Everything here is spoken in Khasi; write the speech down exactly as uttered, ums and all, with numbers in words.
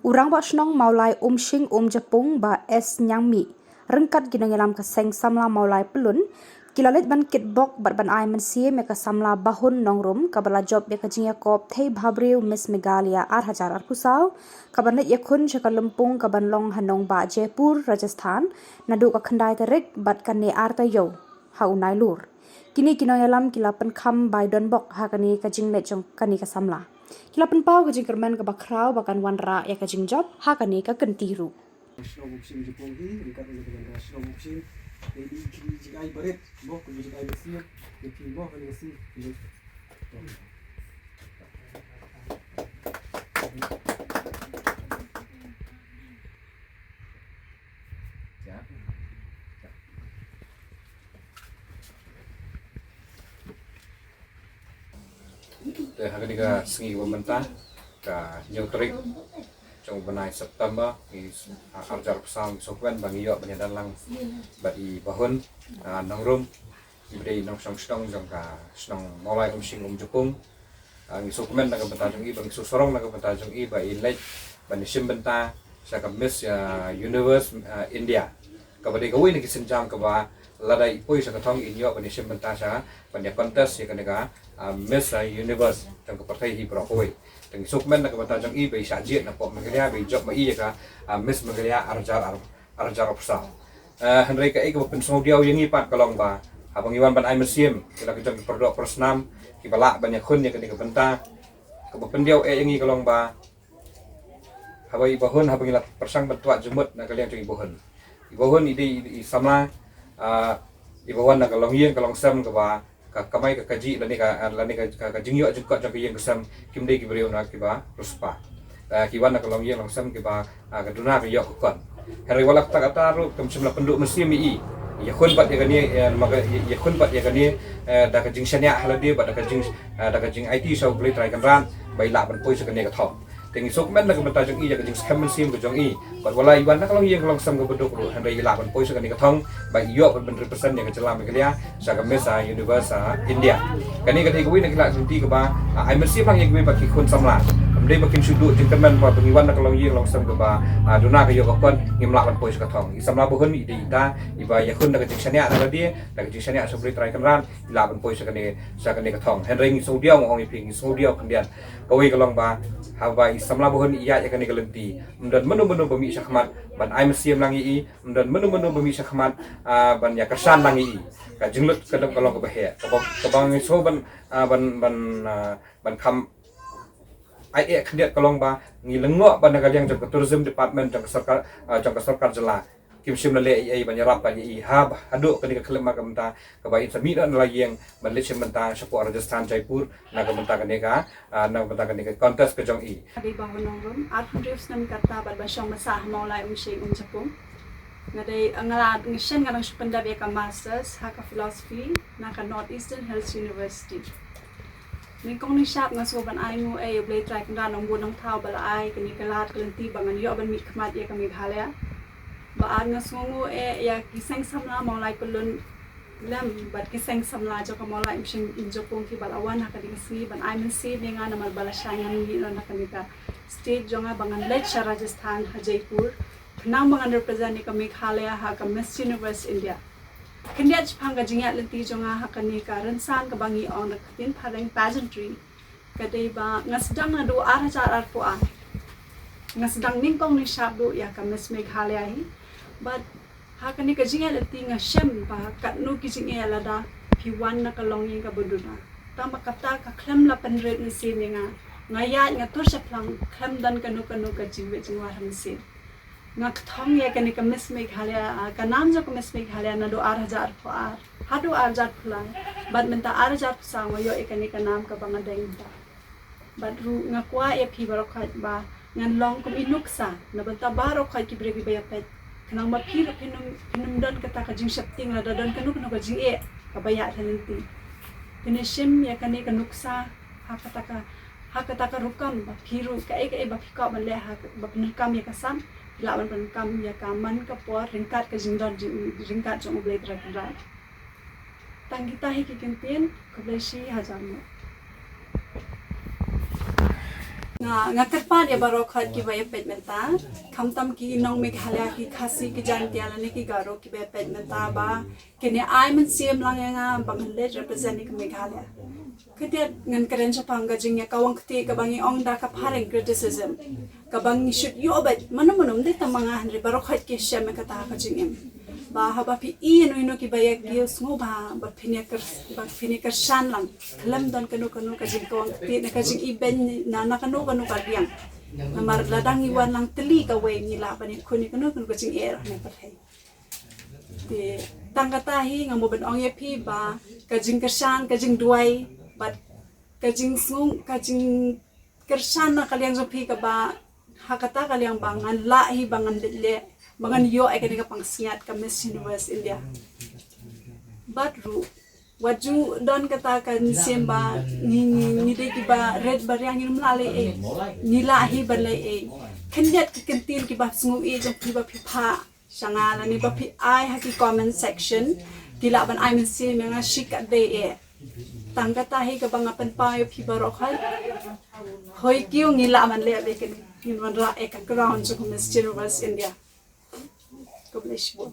U Rangbah Shnong Mawlai Umshing Umjapung Bah S Nyangmi ryngkat ki nongïalam ka Seng Samla Mawlai Pyllun ki la leit ban kitbok bad ban ai mynsiem ïa ka samla Bahun Nongrum kaba la jop ïa ka jingïakop thei bhabriew Miss Meghalaya ar hajar arphew saw, kaban leit ïakhun sha ka lympung kaban long ha nongbah Jaipur, Rajasthan, naduh ka khyndai tarik bad kane ar taïew ha u Nailur. Kine ki nongïalam ki la pynkham bai donbok ha kane ka jingleit jong kane ka samla. Ki la pynpaw ka jingkyrmen kaba khraw ba kan wanrah ïa ka jingjop ha kane ka kynti ruh. Shnong Umshing Jukung hi, ryngkat bad ka Shnong Umshing, te dei ki jingai barit, boh ki jingai barit, ki boh ki Te ha kane ka sngi kaba mynta, ka hynñiew tarik jong u bnai September, ngi, ah, ar hajar arphew saw, ngi sngewkmen ba ngi ïoh ban ïadon lang bad i Bahun, ah, Nongrum, i ba dei i nongshong shnong jong ka shnong Mawlai Umshing Umjukung. Ah, ngi sngewkmen na ka bynta jong i, ba ngi sngewsarong na ka bynta jong i ba i leit ban ïashim bynta sha ka Miss, ah, Universe, ah, India. Kaba dei kawei na ki sienjam kaba lada i poi sha ka thong in ïoh ban ïashim bynta sha, ban ïa contest ïa kane ka, ah, Miss, ah, Universe jong ka pyrthei hi baroh kawei. Te ngi sngewkmen na ka bynta jong i ba i shah jied na poh Meghalaya, ba i jop ma i ïa ka, ah, Miss Meghalaya ar hajar ar, ar hajar arphew saw. Eh, hynrei kaei kaba pynsngewdiaw ïa ngi pat ka long ba haba ngi wan ban ai mynsiem ïa la ki jong ki paralok parasnam kiba lah ban ïakhun ïa kane ka bynta, kaba pyndiaw eh ïa ngi ka long ba haba i Bahun, haba ngi la pyrshang ban twad jingmut na ka liang jong i Bahun. I Bahun i dei i, i samla, ah, i ba wan na ka longïing ka longsem kaba ka kamai ka kajih lane ka, ah, lane ka, ka, ka jingïoh jingkot jong ka ïing ka sem kim dei ki briew na kiba riewspah. Ah, ki wan na ka longïing longsem kiba, ah, ka duna ka ïoh ka kot. Hynrei wat la katta katta ruh kam shym la pynduh mynsiem ïa i. Ïakhun pat ïa kane, eh, ma ka, ïakhun pat ïa kane, eh, da ka jingshaniah ha lade bad da ka jing, eh, da ka jingaiti sha U Blei Trai Kynrad ba i lah ban poi sha kane ka thong. Te ngi sngewkmen na ka bynta jong i ïa ka jingskhem mynsiem ka jong i. Bad wat la i wan na ka longïing ka longsem kaba duk ruh, hynrei i lah ban poi sha kane ka thong ba i ïoh ban represent ïa ka jylla Meghalaya sha ka Miss, ah, Universe, ah, India. Kane ka dei kawei na ki lad lynti kaba, ah, ai mynsiem lang ïa kiwei pat ki khun samla. Kam dei ba kin shu duh jingkyrmen ba ngi wan na ka longïing longsem kaba, ah, duna ka ïoh ka kot, ngim lah ban poi sha ka thong. I samla Bahun i dei ita i ba ïakhun da ka jingshaniah na lade, da ka jingshaniah sha U Blei Trai Kynrad, i lah ban poi sha kane, sha kane ka thong. Hynrei ngi sngewdiaw, nga ong ïa phi, ngi sngewdiaw khyndiat. Kawei ka long ba haba i samla Bahun i ïaid ïa kane ka lynti, ym don mano mano ba mih shakhmat ban ai mynsiem lang ïa i, ym don mano mano ba mih shakhmat, ah, ban ïakyrshan lang ïa i. Ka jinglut ka dang ka long kaba heh, kaba, kaba ngi sngew ban, ah, ban, ban, ah, ban kham ai eh khyndiat ka long ba ngi lyngngoh ba na ka liang jong ka Tourism Department jong ka sorkar, ah, jong ka sorkar jylla kim shym la leh ei ei ban ïarap pat ïa i. Haba haduh kane ka khyllipmat ka mynta kaba in sa mih noh na la ïing ban leit shim bynta shapoh Rajasthan, Jaipur, na ka bynta kane ka, ah, na ka bynta kane ka contest ka jong i. Nga dei Bahun Nongrum, arphew hynriew snem katta bad ba shong ba sah ha Mawlai Umshing Umjapung. Nga dei, nga la, nga shen nga dang shu pyndep ïa ka masters ha ka philosophy na ka North Eastern Hills University. Nyngkong nyngshap nga sngew ban ai nguh ïa U Blei Trai Kynrad Nongbud Nongthaw ba la ai kane ka lad ka lynti ba ngan ïoh ban mihkhmat ïa ka Meghalaya. Ba ar nga sngew nguh ïa ki seng samla Mawlai Pyllun lem bad ki seng samla jong ka Mawlai Umshing Umjapung kiba la wan ha kane ka sngi ban ai mynsiem ïa nga namar ba lashai ngan mih noh na kane ka state jong nga ba ngan leit sha Rajasthan ha Jaipur, khnang ba ngan represent ïa ka Meghalaya ha ka Miss Universe India. Khyndiat shaphang ka jingïaid lynti jong nga ha kane ka rynsan kaba ngi ong da ka ktien phareng pageantry, ka dei ba nga sdang naduh ar hajar arphew ar. Nga sdang nyngkong nyngshap ruh ïa ka Miss Meghalaya hi. Bad ha kane ka jingïaid lynti nga shem ba katno ki jingeh lada phi wan na ka longïing kaba duna. Tang ba kata ka khlem la pynrit mynsiem ïa nga. Nga ïaid nga tur shaphrang khlem don kano kano ka jingwit jingwar ha mynsiem. Nga kthong ïa kane ka Miss Meghalaya, ah, ka nam jong ka Miss Meghalaya naduh ar hajar arphew ar haduh ar hajar arphew lai. Bad mynta ar hajar arphew saw nga ïoh ïa kane ka nam kaba nga deng mynta. Bad ruh nga kwah ïa phi baroh khoit ba ngan long kum i nuksa na bynta baroh khoit ki briew kiba ïa peit. Khnang ba phi ruh phin ym, phin ym don kata ka jingsheptieng lada don kano kano ka jingeh kaba ïaid ha lynti. Phin ïa shim ïa kane ka nuksa ha kata ka, ha kata ka rukom ba phi ruh kaei kaei ba phi kwah ban leh ha, ba pyndonkam ïa ka sap, phi lah ban pyndonkam ïa ka man ka por ryngkat ka jingdon jing, ryngkat jong U Blei Trai Kynrad. Tang kita hi ki kyntien, khublei shi hajar nguh. Nga, nga kyrpad ïa baroh khoit kiba ïa peit mynta, khamtam ki nong Meghalaya, ki Khasi, ki Jaintia lane ki Garo kiba ïa peit mynta, ba kin ïa ai mynsiem lang ïa nga ba ngan leit represent ïa ka Meghalaya. Khyndiat ngan kren shaphang ka jingïakawang kti kaba ngi ong da ka phareng criticism, kaba ngi should ïoh beit, mano mano, ym dei tang ma nga hynrei baroh khoit ki shem ïa kata ka jingim. Ba haba phi ïohi ïa uno uno kiba ïa kiew, sngewbha ba phin ïa kyr-, ba phin ïa kyrshan lang. Khlem don kano kano ka jingkawang kti ne ka jingibeiñ na, na kano kano ka liang. Namar lada ngi wan lang tylli kawei, ngi lah ban ïakhun ïa kano kano ka jingeh ha pyrthei. Te tang kata hi nga mut ban ong ïa phi ba ka jingkyrshan, ka jingduwai bad ka jingsngew, ka jingkyrshan na ka liang jong phi, kaba ha kata ka liang ba ngan lah hi ba ngan leit leh, ba ngan ïoh ïa kane ka pansngiat ka Miss Universe India. Bad ruh wat ju don kata ka mynsiem ba ngi, ngi, ngi dei kiba rit ba riang, ngim lah leh ei, ngi lah hi ban leh ei. Khyndiat ki kyntien kiba sngew ïeit jong phi ba phi phah sha nga lane ba phi ai ha ki comment section, ki lah ban ai mynsiem ïa nga shikatdei eh. Tang kata hi kaba nga pynpaw ïa phi baroh khoit. Hoi kiew, ngi lah ban leh beit, ngin wanrah ïa ka crown jong ka Miss Universe India. God bless you.